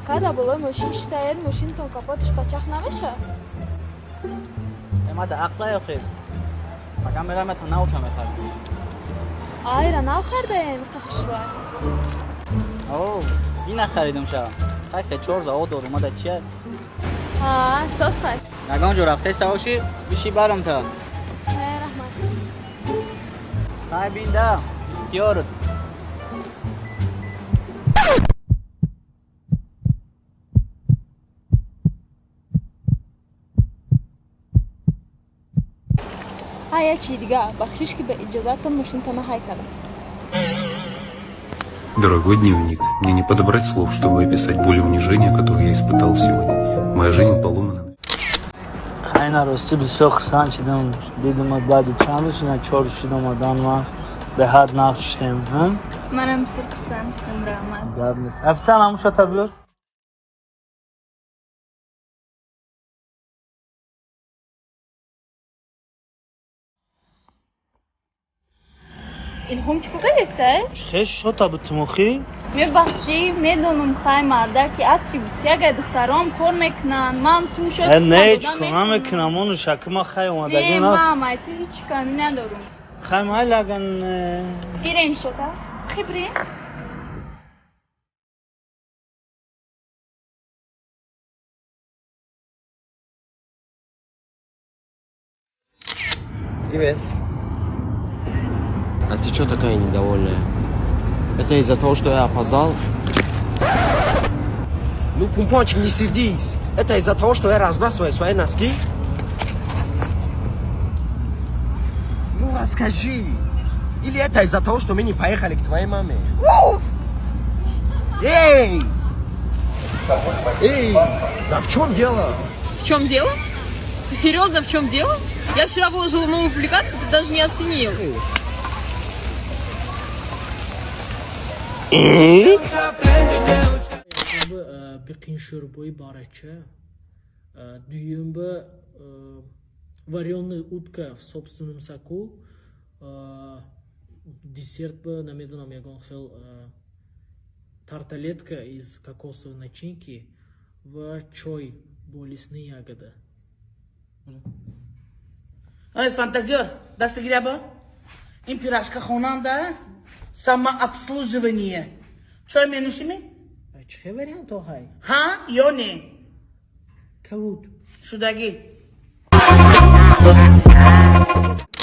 Ака, да болои мошин шитаед, мошинтон капоташ пачах намешавад? Ма да ақлай охир. Магам мерам та навша мехарам. Айра нав хардаем, иқа хушрӯай. О, дина харидум ша. Хай се чор завод дорум, ма да чия? А, соз хай. Ягон ҷо рафтаи савоши, биши барам та. Не, раҳмат. Хай бинда, ихтиёрат. Ҳа, як чизи дига, бахшиш ки ба иҷозатон мошинтона ҳай кардам. Дорогой дневник, мне не подобрать слов, чтобы описать боль и унижение, которые я испытал сегодня. Моя жизнь поломана. Хайна рости бисёр хурсанд шудам. Дидам баъди чанд рӯз шуда, 4 рӯз шуда омадан ман беҳад нағз шудем. Манам бисёр хурсанд шудам, раҳмат. Гап нест. Официант, ҳамун шота биёр. Илҳом чӣ кардеста? Хеш шота бутумохӣ? Мебахшӣ, медонам хай марда ки асри 21 духтаром кор мекунанд. Ман сум шот. Не, ҳеҷ кор намекунам, ону шаки ма хай омадагӣ Не, на. мам, ай ту ҳеҷ ками надорум. Хай майли аган. Гирем шота. Хибрем. Привет. А ты чё такая недовольная? Это из-за того, что я опоздал? Ну, Пумпончик, не сердись. Это из-за того, что я разбрасываю свои носки? Ну, расскажи. Или это из-за того, что мы не поехали к твоей маме? Уф! Эй! Эй! Да в чем дело? В чем дело? Ты серьезно, в чем дело? Я вчера выложила новую публикацию, ты даже не оценил. Биқин шӯрбои барача, дуюмба варёная утка в собственном соку, десерт ба намедонам ягон хел тарталетка из кокосовой начинки ва чой бо лесные ягоды. Ай, фантазер, даста гиряба. Ин пирожка хонанда самообслуживание. Чой менӯшими? Чӣ хел вариантҳо ҳай? Ҳа ё не? Кавуд. Шудагӣ.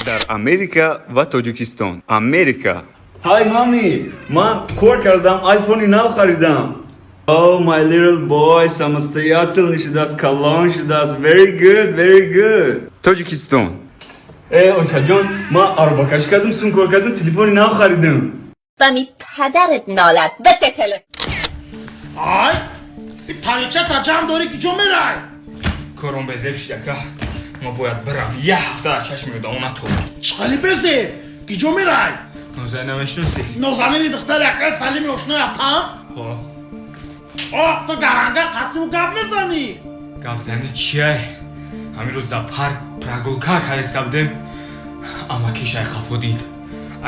Дар Америка ва Тоҷикистон. Америка. Ҳай, мами, ман кор кардам, айфони нав харидам. Oh, my little boy, самостоятельный шудааст, калон шудааст. Very good, very good. Тоҷикистон. Э, очаҷон, ман арбакашӣ кардам, сум кор кардам, телефони нав харидам. Бами падарат нолат бите телефон. Ай, танича та ҷамъ дорӣ, ки ҷо мерай? Кором безеб шид, ака. Ма бояд бирам, як ҳафта дар чашми одамо натоб. Чӣ хеле безеб? Ки ҷо мерай? Нозанина намешиноси? Нозанини духтари акаи Салими ошнои атам? Ҳо. Оҳ, ту гаранга қатъу гап мезанӣ. Гапзанӣ чия? Ҳамин рӯз дар парк прогулка кариста будем, амакишай хафо дид.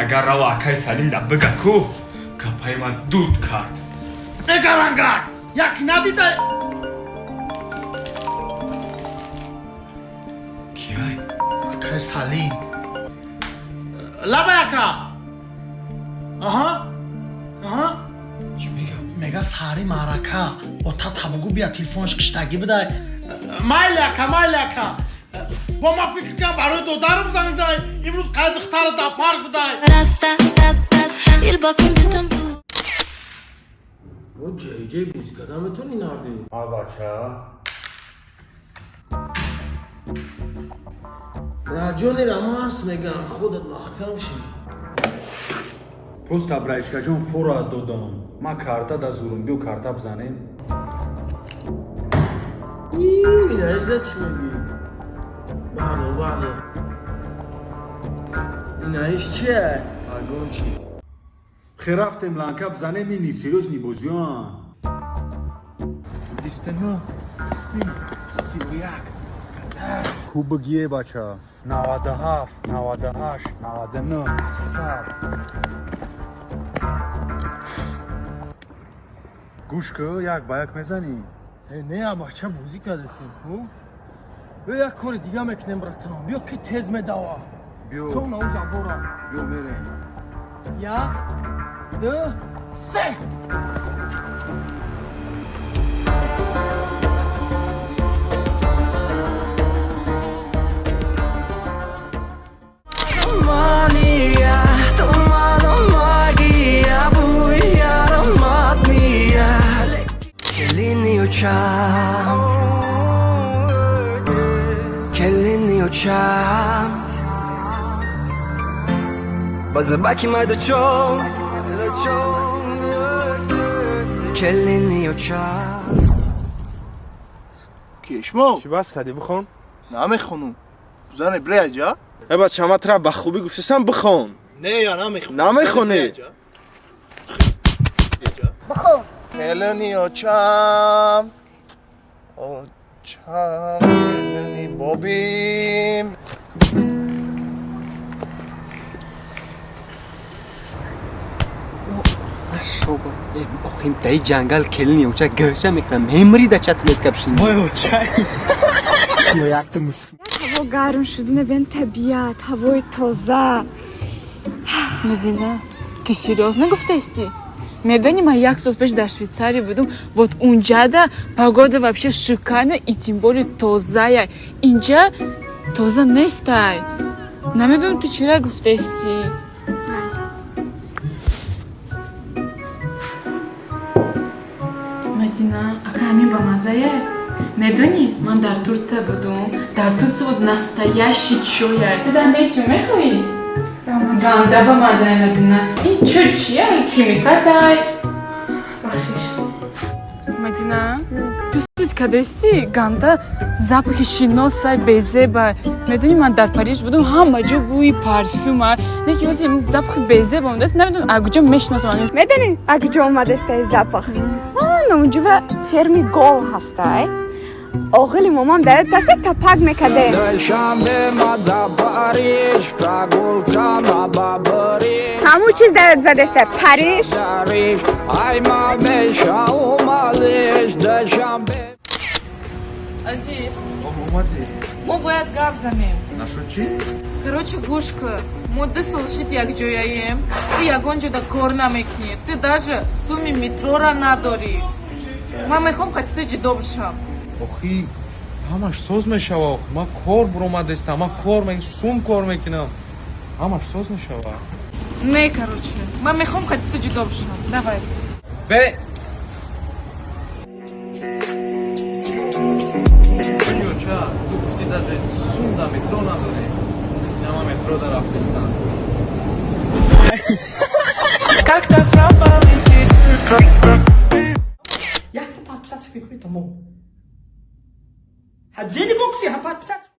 Агар рава акаи Салим да бига ку, капаи ман дуд кард. Э, гарангак, як надида. Кияй? Акаи Салим. Лабай, ака. Аҳа, аҳа. Чӣ мега? Мега саҳари маърака ота табугу бия, телефонш киштагӣ бидай. Майли, ака, майли, ака. Бо ман фикр кардам, барои додарам занг зай, имрӯз қай духтара дар парк будай. Ҷай бозӣ кардан метавонӣ нарди? А, бача. Раҷони рамарс меган, худат маҳкам ши. Просто браишкаҷон фора додам. Ман карта да зурум, биё карта бизанем. Инариза чӣ мегӯӣ? Бардо, бардо. Инаиш чие? Пагон чӣ? Хе, рафтем ланка бизанем, ин несерьёзный бозиён. 29, 30, 31. Кубогие, бача. 97, 98, 99, 100. Гӯш ку, як ба як мезанӣ. Не, бача, бозӣ кардасем ку. Биё, як кори дига мекунем, братан. Биё, ки тез медава. Биё. То на забора. Биё, мерем. Як, ду, се. Мания, туманом магия, бӯи аромат мия. Келини очам, келини очам. Ба забаки майдачом, келини очам. Кишмо? Чӣ бас кардӣ, бихон? Намехонум. Зане бреаҷа? Э, бача, ман тра ба хубӣ гуфтасам, бихон. Не, я намехонам. Намехонӣ? Бихон. Келини очам. Очам, келини бобим. Охим даи ҷангал келини оча гӯша мехӯрам, мемри да чат меткапшин. Вой, очай. Ҳаво гарм шуд, бен табиат, ҳавои тоза. Мадина, ты серьезно гуфтасти? Медони, ман як сол пеш дар Швейцария будум. Вот унҷада погода вообще шикарная и тем более тозая. Инҷа тоза нестай. Намедонам, ту чира гуфтасти. Мадина, ака, ҳамин ба маззая? Медонӣ, ман дар Турция будум. Дар Турция вот настоящий чоя. Ту дар мечу мехоҳӣ? Ганда ба маззая, Мадина. Ин чой чия? Химикатай. Бахшиш. Мадина, чувствовать кадасти? Ганда запахи шиносай, безеба. Медонӣ, ман дар Париж будум, ҳама ҷо бӯи парфюма. Не ки ҳозир запахи безеба омадааст, намедонам, а куҷо мешиносам. Медонӣ, а куҷо омадастай запах? Унҷува ферми гов ҳастай. Оғили момам дар тасе тапак мекардем. Ҳамун чиз дар ёд задеста Париж. Азиз, Омадӣ. Мо бояд гап занем. Нашуд чӣ? Короче, гӯш кун. Мо 2 сол шид якҷояем. Ту ягон ҷода кор намекунӣ. Ту даже суми метрора надорӣ. Ман мехоҳам қатита ҷудо бишам. Охи, ҳамаш соз мешава. Охи, ман кор буромадестам, ман кор сум кор мекунам, ҳамаш соз мешава. Не, короче, ман мехоҳам қатита ҷудо бишам. Давай. Бе ча, ту гуфти, даже сум да метро надорӣ. Инама метро да рафтистам. Как так пропал? Якта подписаться мекунӣ, тамом. Ҳадзени бокси ҳа подписаться.